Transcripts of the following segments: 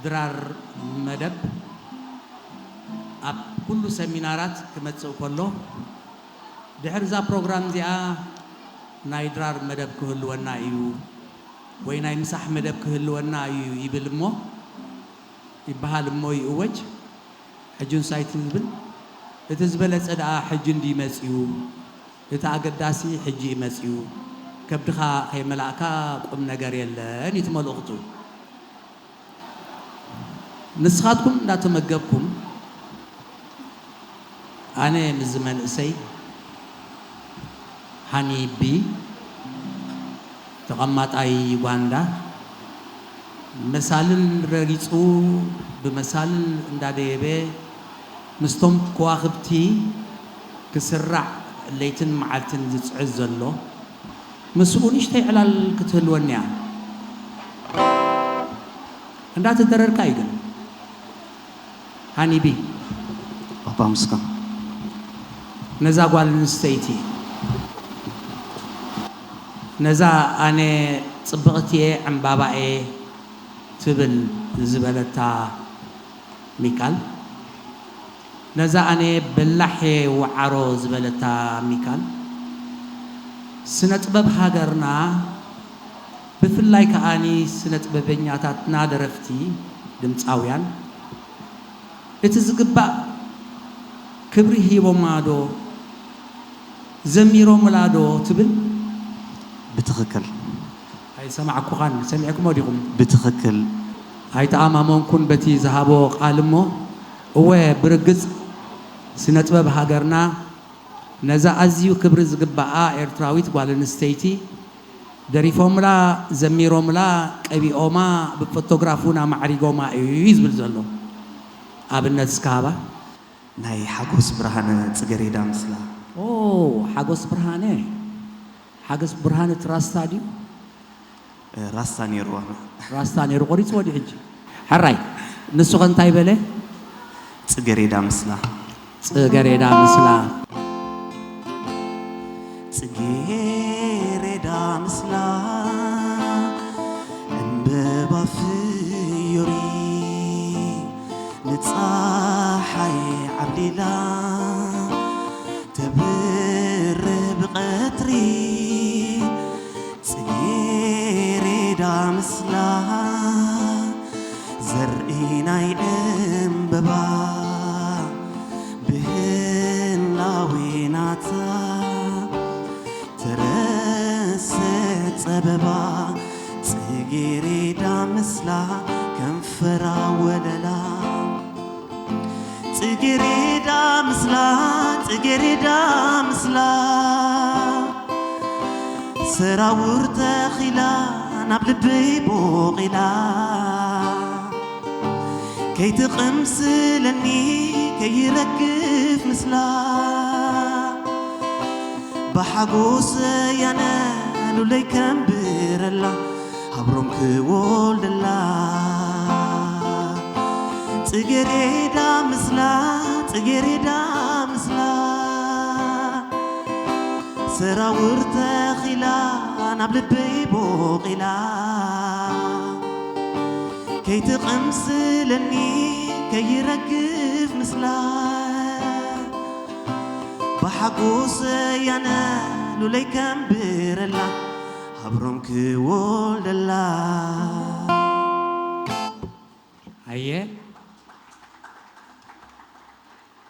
ድራር መደብ ኣብ ኩሉ ሰሚናራት ክመጽእ ከሎ፣ ድሕሪ እዛ ፕሮግራም እዚኣ ናይ ድራር መደብ ክህልወና እዩ ወይ ናይ ምሳሕ መደብ ክህልወና እዩ ይብል እሞ፣ ይበሃል እሞ ይእወጅ። ሕጂ ንሳይ እቲ ዝብል፣ እቲ ዝበለጸ ደኣ ሕጂ እንድዩ መጺኡ፣ እቲ ኣገዳሲ ሕጂ እዩ መጺኡ፣ ከብድኻ ከይመላእካ ቁም ነገር የለን እዩ እቲ መልእኽቱ። ንስኻትኩም እንዳተመገብኩም፣ ኣነ ምስዚ መንእሰይ ሃኒ ቢ፣ ተቐማጣይ ዩጋንዳ፣ መሳልል ረጊጹ፣ ብመሳልል እንዳደየበ፣ ምስቶም ከዋኽብቲ ክስራዕ ለይትን መዓልትን ዝጽዕዝ ዘሎ፣ ምስኡ ንእሽተይ ዕላል ክትህልወኒ እያ። እንዳተደረርካ እዩ ግን። ሃኒቢ። ባባ ምስጋና። ነዛ ጓል ኣንስተይቲ፣ ነዛ ኣነ ጽብቕቲ እየ፣ ዕምባባ እየ ትብል ዝበለታ ሚካል፣ ነዛ ኣነ በላሕ እየ፣ ወዓሮ ዝበለታ ሚካል፣ ስነ ጥበብ ሃገርና፣ ብፍላይ ከኣኒ ስነ ጥበበኛታትና፣ ደረፍቲ፣ ድምጻውያን፣ እቲ ዝግባእ ክብሪ ሂቦማ ዶ፣ ዘሚሮምላ ዶ ትብል? ብትኽክል። ኣይሰማዕኩኻን፣ ሰሚዕኩሞ ዲኹም? ብትኽክል። ኣይተኣማመንኩን በቲ ዝሃቦ ቃል እሞ፣ እወ፣ ብርግጽ ስነ ጥበብ ሃገርና ነዛ ኣዝዩ ክብሪ ዝግባኣ ኤርትራዊት ጓል ኣንስተይቲ ደሪፎምላ፣ ዘሚሮምላ፣ ቀቢኦማ፣ ብፎቶግራፍ እውን ኣማዕሪጎማ እዩ ዝብል ዘሎ። ኣብነት እስከ ሃባ። ናይ ሓጎስ ብርሃነ ጽገሬዳ ምስላ። ኦ፣ ሓጎስ ብርሃነ። ሓጎስ ብርሃነ እቲ ራስታ ድዩ? እ፣ ራስታ ነይርዋ። ራስታ ነይሩ፣ ቆሪጽዎ ድዩ ሕጂ? ሕራይ፣ ንሱ ኸ እንታይ በለ? ጽገሬዳ ምስላ። ጽገሬዳ ምስላ። ጽጌሬዳ ምስላ፣ ዕምበባ ፍዮሪ፣ ንጸሓይ ዓብሊላ፣ ተብርህ ብቐትሪ፣ ጽጌሬዳ ምስላ፣ ዘርኢ ናይ ዕምበባ፣ ብህላዌ ናታ፣ ተረሰ ጸበባ፣ ጽጌሬዳ ምስላ፣ ከንፈራ ወለላ። ጽጌሬዳ ምስላ፣ ጽጌሬዳ ምስላ፣ ሰራውር ተኺላ፣ ናብ ልበይ ቦቒላ። ከይትቕምስለኒ፣ ከይረግፍ ምስላ። ብሓጎስ ያነ ሉለይ ከንብረላ፣ ሃብሮም ክወልደላ። ጽጌሬዳ ምስላ፣ ጽጌሬዳ ምስላ፣ ሰራውር ተኺላ፣ ናብ ልበይ ቦቒላ። ከይትቕምስለኒ፣ ከይረግፍ ምስላ። ብሓጎስ ያነ ሉለይ ከንብረላ፣ ሃብሮም ክወልደላ። ኣየ፣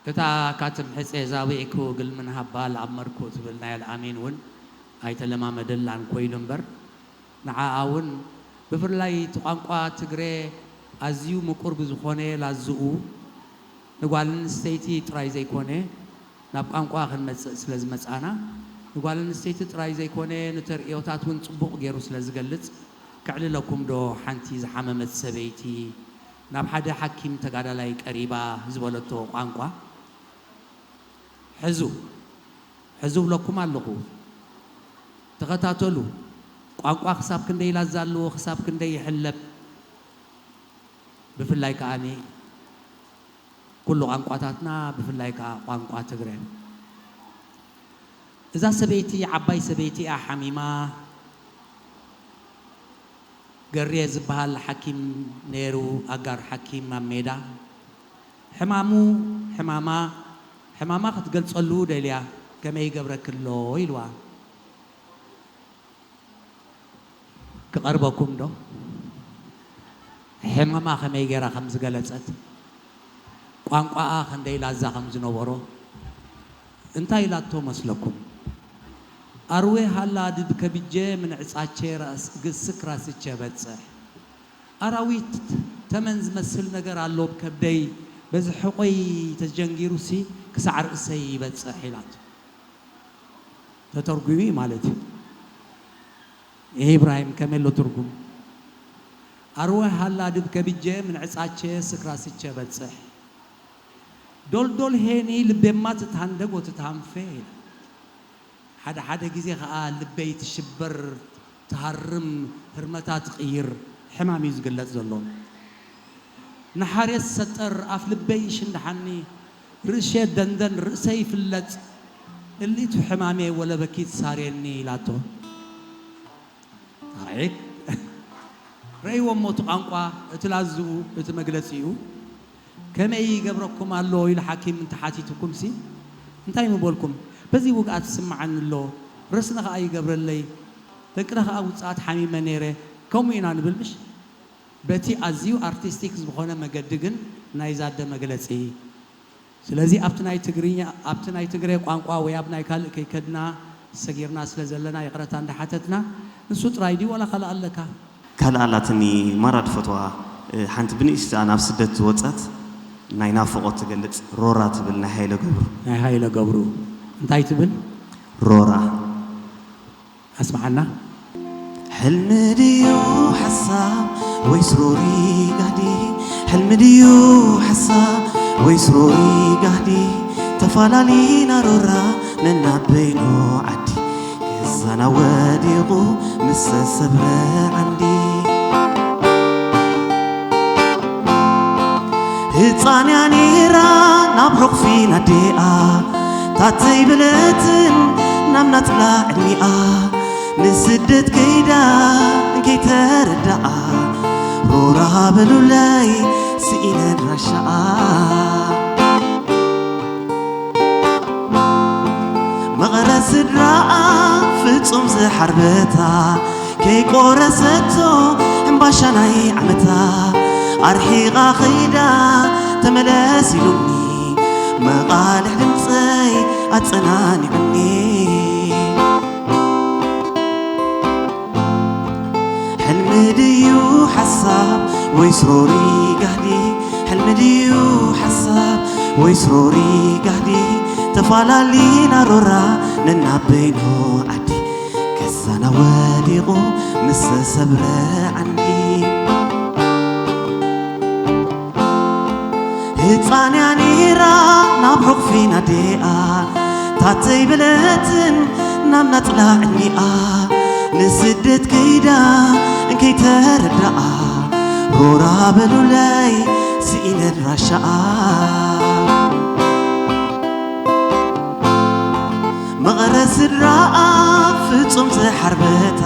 እታ ካትም ሕጼ ዛዊዕኩ ግልምን ሃባል ኣብ መርኩ ትብል ናይ ኣልኣሚን እውን ኣይተለማመደላን ኮይኑ እምበር፣ ንዓኣ እውን ብፍላይ እቲ ቋንቋ ትግረ ኣዝዩ ምቁር ብዝኾነ ላዝኡ ንጓል ኣንስተይቲ ጥራይ ዘይኮነ፣ ናብ ቋንቋ ክንመጽእ ስለ ዝመጻና፣ ንጓል ኣንስተይቲ ጥራይ ዘይኮነ፣ ንተርእዮታት እውን ጽቡቕ ገይሩ ስለ ዝገልጽ፣ ከዕልለኩም ዶ ሓንቲ ዝሓመመት ሰበይቲ ናብ ሓደ ሓኪም ተጋዳላይ ቀሪባ ዝበለቶ ቋንቋ? ሕዙ፣ ሕዙ እብለኩም ኣለኹ። ተኸታተሉ። ቋንቋ ክሳብ ክንደይ ላዛ ኣለዎ፣ ክሳብ ክንደይ ይሕለብ። ብፍላይ ከኣኒ ኩሉ ቋንቋታትና፣ ብፍላይ ከኣ ቋንቋ ትግረ። እዛ ሰበይቲ ዓባይ ሰበይቲ እያ ሓሚማ። ገሬ ዝበሃል ሓኪም ነይሩ፣ ኣጋር ሓኪም ኣብ ሜዳ። ሕማሙ፣ ሕማማ፣ ሕማማ ክትገልጸሉ ደልያ፣ ከመይ ይገብረኪ ኣሎ ኢልዋ። ክቐርበኩም ዶ? ሕማማ ከመይ ገይራ ከም ዝገለጸት፣ ቋንቋኣ ክንደይ ላዛ ከም ዝነበሮ፣ እንታይ ኢላቶ መስለኩም? ኣርዌ ሃላ ድድ ከብጄ ምን ዕጻቼ ራስ-፣ ግስክ ራስቼ በጽሕ። ኣራዊት ተመን ዝመስል ነገር ኣሎ ኣብ ከብደይ፣ በዚ ሕቖይ ተጀንጊሩሲ ክሳዕ ርእሰይ ይበጽሕ ኢላቶ። ተተርጉሙ ማለት እዩ። ይሄ ኢብራሂም ከመይ ኣሎ ትርጉም? ኣርወ ሃላ ድብ ከብጀ ምን ዕጻቼ ስክራስቼ በጽሕ። ዶልዶል ሄኒ ልቤማ ትትሃንደግ ወትትሃንፌ ኢላ። ሓደ ሓደ ግዜ ኸኣ ልበይ ትሽበር፣ ትሃርም፣ ህርመታ ትቕይር ሕማም እዩ ዝግለጽ ዘሎ። ንሓርየት ሰጠር ኣፍ ልበይ ይሽንድሓኒ፣ ርእሸ ደንደን ርእሰይ ይፍለጽ፣ እሊቱ ሕማሜ ወለበኪ ትሳርየኒ ኢላቶ። ኣይ፣ ረእይዎ እሞ እቲ ቋንቋ፣ እቲ ላዝኡ፣ እቲ መግለጺኡ ከመይ ይገብረኩም ኣሎ ኢሉ ሓኪም እንተሓቲቱኩምሲ እንታይ ምበልኩም? በዚ ውግኣት ይስምዓኒ ኣሎ፣ ረስኒ ኸኣ ይገብረለይ፣ ደቅነ ኸኣ ውጽኣት ሓሚመ ነይረ፣ ከምኡ ኢና ንብል ምሽ? በቲ ኣዝዩ ኣርቲስቲክ ዝኾነ መገዲ ግን ናይዛ ኣደ መግለጺ። ስለዚ ኣብቲ ናይ ትግርኛ፣ ኣብቲ ናይ ትግረ ቋንቋ ወይ ኣብ ናይ ካልእ ከይከድና ሰጊርና ስለ ዘለና ይቕረታ እንዳሓተትና፣ ንሱ ጥራይ ድዩ ዋላ ካልእ ኣለካ? ካልእ ኣላትኒ ማራ ድፈትዋ፣ እ፣ ሓንቲ ብንእሽትኣ ናብ ስደት ዝወጸት ናይ ናፍቖት ትገልጽ ሮራ ትብል ናይ ሃይለ ገብሩ። ናይ ሃይለ ገብሩ። እንታይ ትብል? ሮራ። ኣስምዓና። ሕልሚ ድዩ ሓሳብ ወይስ ሮሪ ጋህዲ? ሕልሚ ድዩ ሓሳብ ወይስ ሮሪ ጋህዲ? ተፋላሊና ሮራ ነናበይኑ ዓዲ፣ ገዛና ወዲቑ ምስ ሰብረ ዓንዲ። ህፃን እያ ነይራ ናብ ሑቕፊ ናዴኣ፣ ታተይ በለትን ናብ ናፅላ ዕድሚኣ፣ ንስደት ከይዳ እንከይተረዳኣ፣ ሮራ በሉለይ ስኢነ ኣድራሻኣ። መቐረ ስድራኣ ፍጹም ዝሓርበታ፣ ከይቆረሰቶ ሕምባሻ ናይ ዓመታ፣ ኣርሒቓ ኸይዳ ተመለስ ኢሉኒ፣ መቓልሕ ድምፀይ ኣጸናኒዑኒ። ሕልሚ ድዩ ሓሳብ ወይስ ሮሪ ጋህዲ? ሕልሚ ድዩ ሓሳብ ወይስ ሮሪ ጋህዲ? ተፋላሊና ሮራ ነናበይኑ ዓዲ፣ ገዛና ወዲቑ ምስ ሰብረ ዓንዲ። ህፃን እያ ነይራ ናብ ሑቕፊ ናዴኣ፣ ታተይ በለትን ናብ ናፅላ ዕድሚኣ፣ ንስደት ከይዳ እንከይተረዳኣ፣ ሮራ በሉለይ ስኢነ ኣድራሻኣ። መቐረ ስድራኣ ፍጹም ዝሓርበታ፣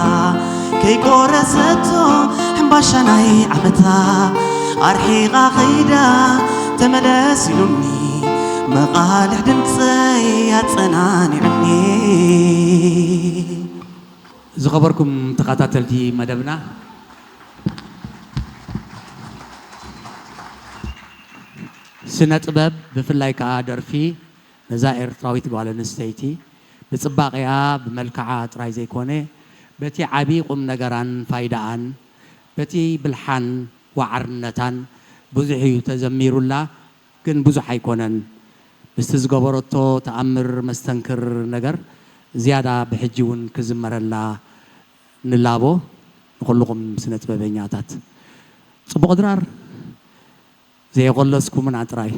ከይቆረሰቶ ሕምባሻ ናይ ዓመታ፣ ኣርሒቓ ኸይዳ ተመለስ ኢሉኒ፣ መቓልሕ ድምፀይ ኣጸናኒዑኒ። ዝኸበርኩም ተኸታተልቲ መደብና፣ ስነ ጥበብ ብፍላይ ከኣ ደርፊ ነዛ ኤርትራዊት ጓል ኣንስተይቲ ብጽባቐኣ፣ ብመልክዓ ጥራይ ዘይኮነ፣ በቲ ዓቢ ቁም ነገራን ፋይዳኣን፣ በቲ ብልሓን ዋዕርነታን ብዙሕ እዩ ተዘሚሩላ፣ ግን ብዙሕ ኣይኮነን። ምስቲ ዝገበረቶ ተኣምር መስተንክር ነገር ዝያዳ ብሕጂ እውን ክዝመረላ ንላቦ። ንኹልኹም ስነ ጥበበኛታት ጽቡቕ ድራር። ዘየቖለስኩምና ጥራይ።